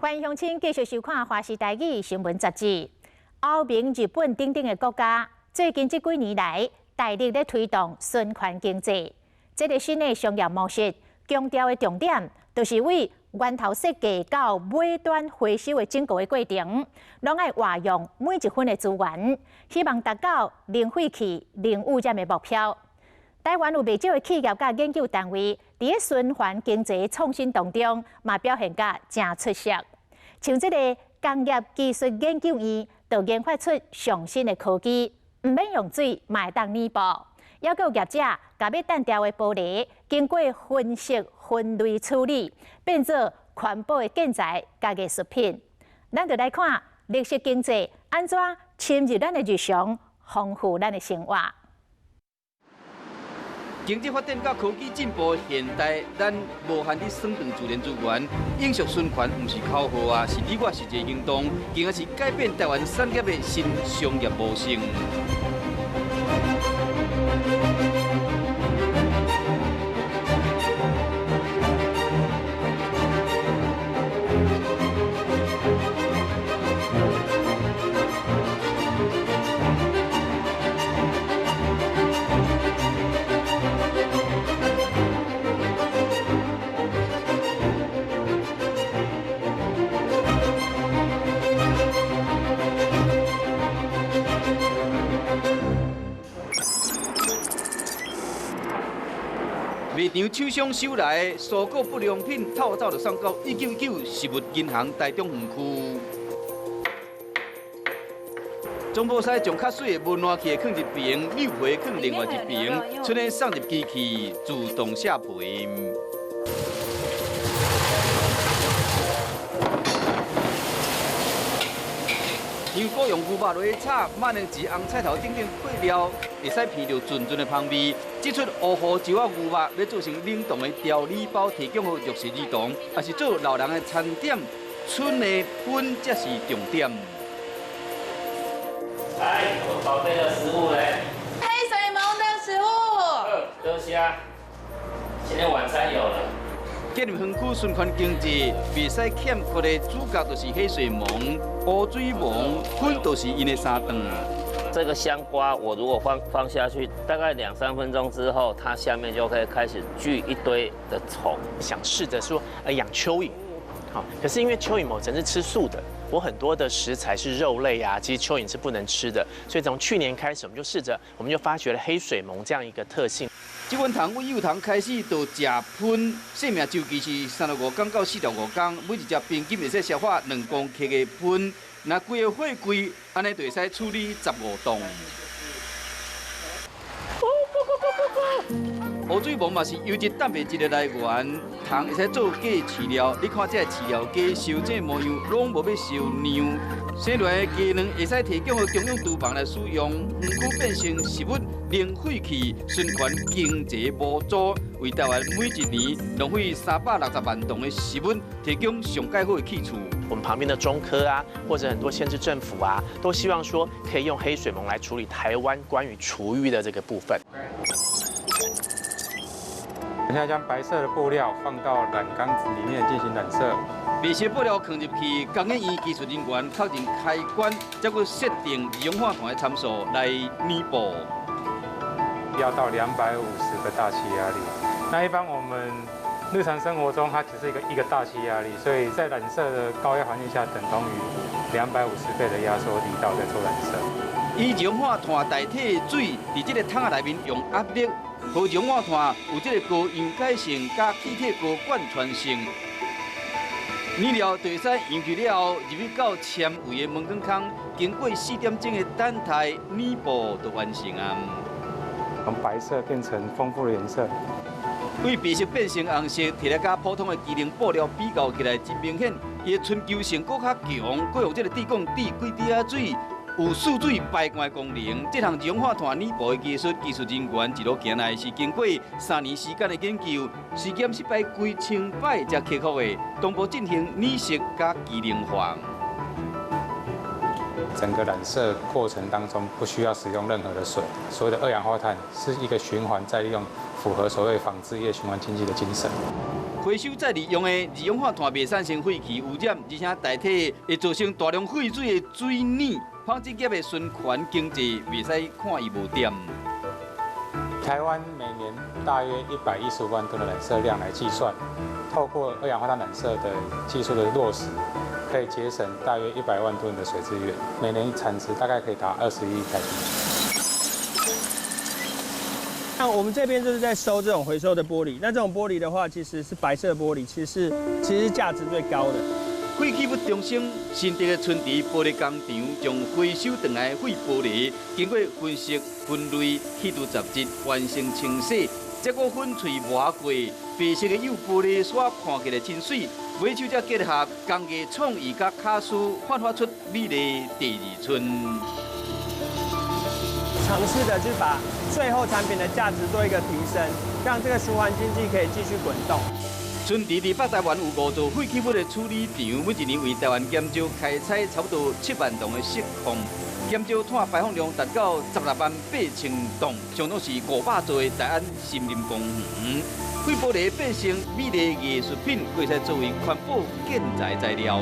歡迎鄉親繼續收看《華視台語新聞雜誌》。歐盟、日本等等的國家，最近這幾年來，大力咧推動循環經濟。這个新的商業模式，強調的重點，就是為源頭設計到尾端回收的整個的過程，攏愛活用每一分的資源，希望達到零廢棄、零污染的目標。台灣有袂少的企業佮研究單位，佇咧循環經濟創新當中，嘛表現甲誠出色。像這个工業技術研究院，就研發出上新的科技，毋免用水，嘛會當染布。猶閣有業者，共欲擲掉的玻璃，經過分析分類處理，變做環保的建材佮藝術品。咱就來看綠色經濟按怎深入咱的日常，豐富咱的生活。經濟發展佮科技進步，現代咱無限咧省斷自然資源，永續循環毋是口號啊，是你我實際行動，更加是改變台灣產業的新商業模式。賣場廠商收來的蔬果不良品，透早就送到199食物銀行台中分區。總鋪師將較媠的無爛去的囥一邊，扭皮囥另外一邊，賰咧送入機器自動卸皮。香菇用牛肉落去炒，馬鈴薯、紅菜頭等等配料，會使聞著陣陣的芳味。這出烏胡椒仔牛肉欲做成冷凍的調理包，提供予弱勢兒童，抑是做老人的餐點，賰的糞才是重點。來，我寶貝的食物咧。黑水虻的食物。多謝。今天晚餐有了。建立園區循環經濟，袂使欠缺的主角就是黑水虻、烏水虻，糞就是𪜶的三頓。這個香瓜，我如果放下去，大概兩三分鐘之後，它下面就可以開始聚一堆的蟲。想試着說，養蚯蚓，好，可是因為蚯蚓某層是吃素的，我很多的食材是肉類啊，其實蚯蚓是不能吃的，所以從去年開始，我們就試着，我們就發掘了黑水虻這樣一個特性。這款蟲對幼蟲開始就食糞，生命週期是35天到45天，每一隻平均會使消化2公克的糞，若規个貨櫃，按呢就會使處理15噸。烏水虻嘛是優質蛋白質的來源，蟲會使做雞飼料。你看這个飼料雞收這模樣，攏無欲收量。生落來的雞卵會使提供予中央廚房來使用，園區變成食物零廢棄循環經濟模組，為台灣每一年浪費360萬噸的食物提供上蓋好的去處。我們旁邊的中科啊，或者很多縣市政府啊，都希望說可以用黑水虻來處理台灣關於廚餘的這個部分。現在將白色的布料放到染缸子裡面進行染色。白色布料放入去，工研院技術人員確認開關，再閣設定二氧化碳的參數來染布。要到250個大氣壓力。那一般我們日常生活中，它只是一個大氣壓力，所以在染色的高壓環境下，等同於250倍的壓縮力道在做染色。以二氧化碳代替水，佇這个桶仔內面用壓力，予二氧化碳有這个高溶解性佮氣體高貫穿性。染料就會使溶去了後，入去到纖維的門管空，經過4點鐘的等待，染布就完成啊。從白色變成豐富的顏色。對白色變成紅色，摕來佮普通的機能布料比較起來，真明顯，伊的春秋性閣較強，閣用這个滴汞滴幾滴仔水，有蓄水排汗的功能。這項二氧化碳染布的技術，技術人員一路行來是經過3年時間的研究，試驗失敗幾千擺才克服的，同步進行染色佮機能化。整個染色過程當中不需要使用任何的水，所謂的二氧化碳是一個循環再利用，符合所謂紡織業循環經濟的精神。回收再利用的二氧化碳袂產生廢氣污染，而且代替會造成大量廢水的水泥。紡織業的循環經濟袂使看伊無點。台灣每年大約115萬噸的染色量來計算，透過二氧化碳染色的技術的落實，可以節省大約100萬噸的水資源，每年產值大概可以達20億台幣。那我們這邊就是在收這種回收的玻璃，那這種玻璃的話，其實是白色玻璃，其實價值最高的。廢棄物中心新竹的春池玻璃工廠，將回收轉來的廢玻璃，經過分析、分類、去除雜質，完成清洗，這個粉碎磨過，白色的幼玻璃紲看起來真媠。尾手才結合工藝創意佮巧思，煥發出美麗第二春。嘗試的去把最後產品的價值做一個提升，讓這個循環經濟可以繼續滾動。春池佇北台灣有5座廢棄物的處理場，每一年為台灣減少開採差不多7萬噸的釋放，減少碳排放量達到16萬8千噸，相當是500座的大安森林公園。廢玻璃變成美麗藝術品，會使作為環保建材材料。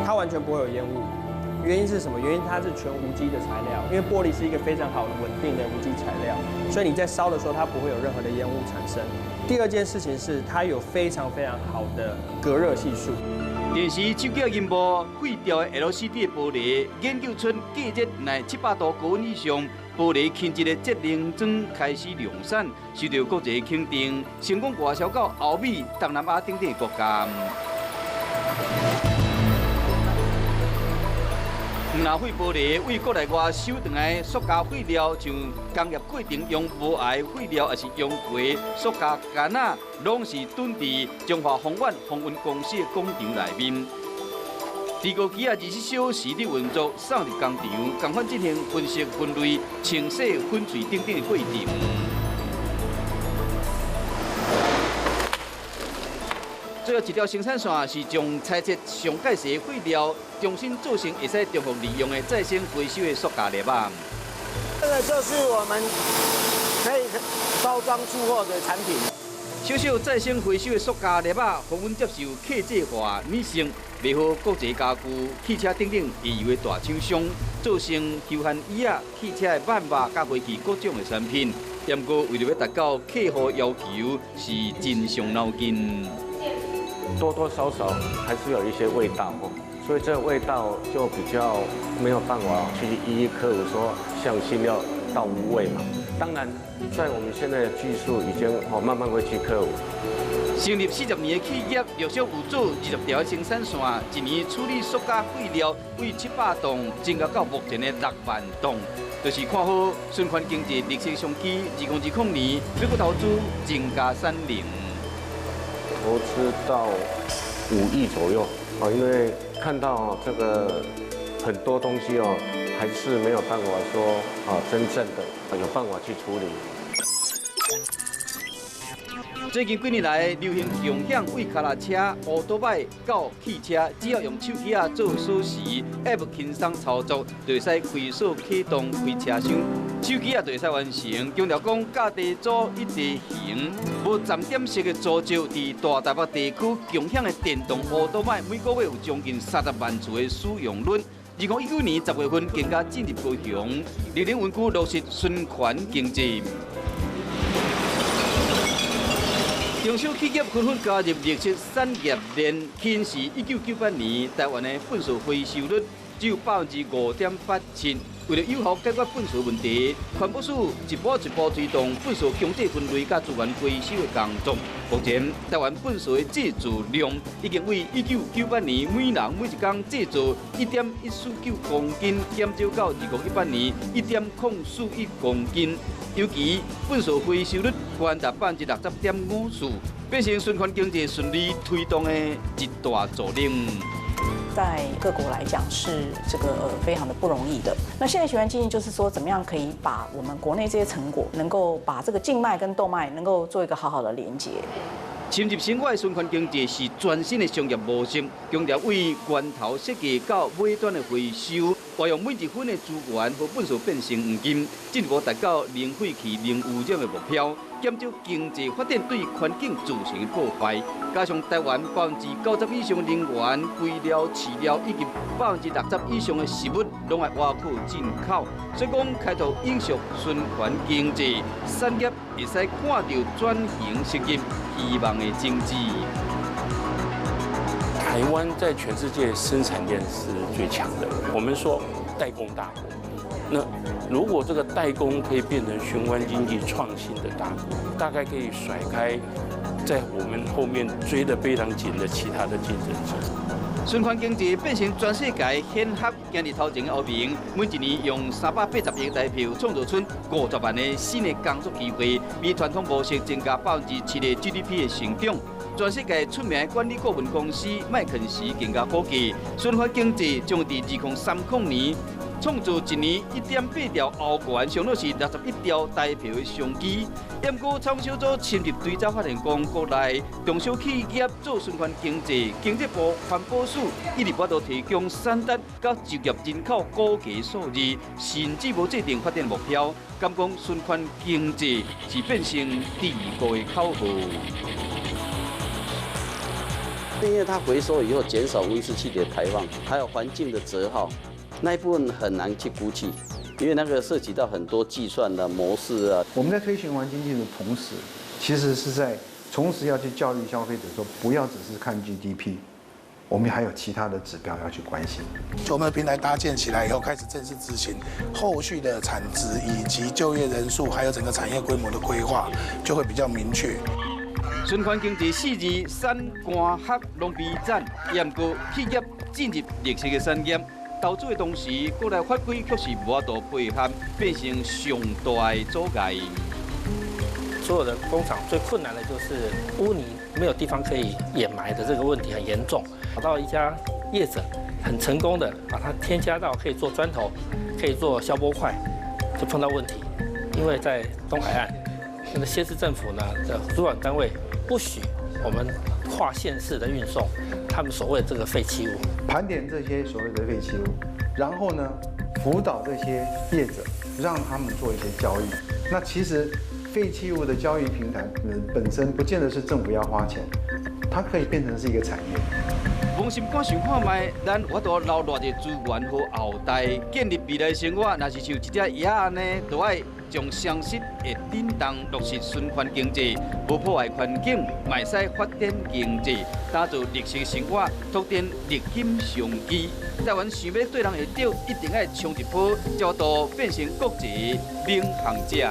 它完全不會有煙霧。原因是什麼？原因它是全無機的材料，因為玻璃是一個非常好的穩定的無機材料，所以你在燒的時候它不會有任何的煙霧產生。第二件事情是它有非常非常好的隔熱係數。電視、手機螢幕廢掉的 LCD 玻璃，研究出隔熱耐700度高溫以上玻璃輕質的節能磚開始量產，受到國際肯定，成功外銷到歐美、東南亞等等國家。毋若廢玻璃為國內外收轉來塑膠廢料，像工業過程用無害廢料，抑是用過塑膠桿仔，攏是囤佇中華宏遠航運公司的工廠內面。提高機啊，24小時佇運作，送入工廠，仝款進行分析、分類、清洗、粉碎等等的過程。最後一條生產線是將裁切上蓋細廢料重新做成會使重複利用的再生回收的塑膠粒仔。這個就是我們可以包裝出貨的產品。小小再生回收的塑膠粒仔，予阮接受客製化擬成，賣予國際家具、汽車等等下游的大廠商，做成休閒椅仔、汽車的挽肉、佮飛機各種的產品。不過為著欲達到客戶要求，是真傷腦筋。多多少少還是有一些味道哦，所以這個味道就比較沒有辦法去一一克服，說像新料到無味嘛。當然，在我們現在的技術已經哦慢慢會去克服。成立40年的企業，陸續有做20條的生產線，一年處理塑膠廢料為700噸，增加到目前的6萬噸。就是看好循環經濟綠色商機，2020年欲閣投資增加產能。投資到5億左右啊，因為看到這個很多東西哦，還是沒有辦法說啊，真正的有辦法去處理。最近幾年來，流行共享為跤踏車、烏多擺到汽車，只要用手機仔做鎖匙，App 輕鬆操作，就會使開鎖啟動開車廂，手機仔就會使完成。強調講，佮地組一地行，無站點式的組織，佇大台北地區共享的電動烏多擺，每個月有將近30萬次的使用率。2019年10月份更加進入高雄，苓林園區落實循環經濟。中小企業紛紛加入綠色產業鏈，起因是1998年台灣的糞埽回收率只有5.87%。為了有效解決糞埽問題，環保署一步一步推動糞埽強制分類佮資源回收的工作。目前，台灣糞埽的製造量已經為1998年每人每一工製造1.149公斤，減少到2018年1.041公斤。尤其糞埽回收率高達60.54%，變成循環經濟順利推動的一大助力。在各國來講是這個非常的不容易的。那現在循環經濟就是說，怎麼樣可以把我們國內這些成果，能夠把這個靜脈跟動脈能夠做一個好好的連接。深入生活的循環經濟是全新的商業模式，強調為源頭設計到尾端的回收，運用每一分的資源和糞埽變成黃金，進一步達到零廢棄、零污染的目標，減少經濟發展對環境造成的破壞。加上台灣90%以上的能源、肥料、飼料以及60%以上的食物，攏愛倚靠進口，所以講開拓永續循環經濟產業，會使看到轉型升級希望的種子。台灣在全世界生產鏈是最強的，我們說代工大國。那如果這個代工可以變成循環經濟創新的大國，大概可以甩開在我們後面追得非常緊的其他的競爭者。循環經濟變成全世界顯赫行佇頭前的歐盟，每一年用380億台票創造出50萬个新的工作機會，比傳統模式增加7%的 GDP 的成長。全世界出名的管理顧問公司麥肯錫更加估計，循環經濟將佇2030年創造一年1.8兆歐元，相當是61兆台票的商機。毋過，創小組深入追查發現，講國內中小企業做循環經濟，經濟部環保署一直無法度提供產值佮就業人口估計數字，甚至無制定發展目標，敢講循環經濟是變成治國的口號。因為它回收以後減少溫室氣體的排放，還有環境的折耗，那一部分很難去估計，因為那個涉及到很多計算的模式啊。我們在推循環經濟的同時，其實是在同時要去教育消費者，說不要只是看 GDP，我們還有其他的指標要去關心。就我們的平台搭建起來以後，開始正式執行，後續的產值以及就業人數，還有整個產業規模的規劃，就會比較明確。循環經濟四字，產官學攏比讚，毋過企業進入綠色的產業，投資的同時，國內法規卻是無法度配合，變成上大的阻礙。所有的工廠最困難的就是污泥沒有地方可以掩埋的這個問題很嚴重。找到一家業者很成功的把它添加到可以做磚頭，可以做消波塊，就碰到問題，因為在東海岸，那個縣市政府呢的主管單位不許我們跨縣市的運送他們所謂這個廢棄物。盤點這些所謂的廢棄物，然後呢，輔導這些業者，讓他們做一些交易。那其實廢棄物的交易平台本身不見得是政府要花錢，它可以變成是一個產業。昴心肝想看覓，咱有法度留偌濟資源予後代，建立未來生活，若是像一隻鴨仔按呢，就愛將相失的振動落實循環經濟，無破壞環境，嘛會使發展經濟，打造綠色生活，拓展綠金商機。台灣想欲對人會著，一定愛衝一波，才有法度變成國際領航者。